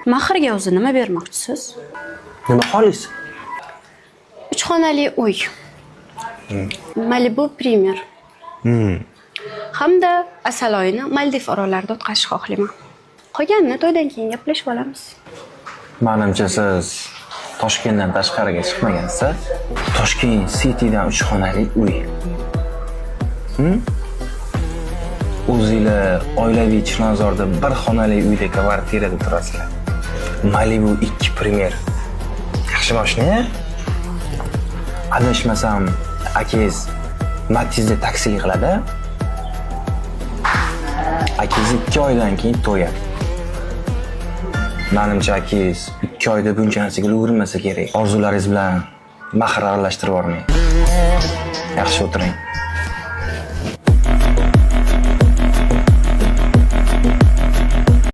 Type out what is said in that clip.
Mahrga o'zi nima bermoqchisiz? Nima xohlaysiz? Uch xonali uy. Malibu Premier. Hamda asal oyini Maldiv orollarida o'tkazishni xohlayman. Qolganini to'ydan keyin gaplashib olamiz. Manimcha, siz Toshkentdan tashqariga chiqmagansiz. Toshkent Citydan uch xonali uy. O'zinglar oilaviy Chilonzorda bir xonali uyda, kvartirada turasizlar. Malibu 2 Premier. Yaxshi mashina. Adashmasam, akangiz Matizda taksilik qiladi. Akangiz 2 oydan keyin to'yadi. Manimcha, akangiz 2 oyda buncha narsaga ulgurmasa kerak. Orzularingiz bilan mahr aralashtirib yubormang. Yaxshi o'tiring.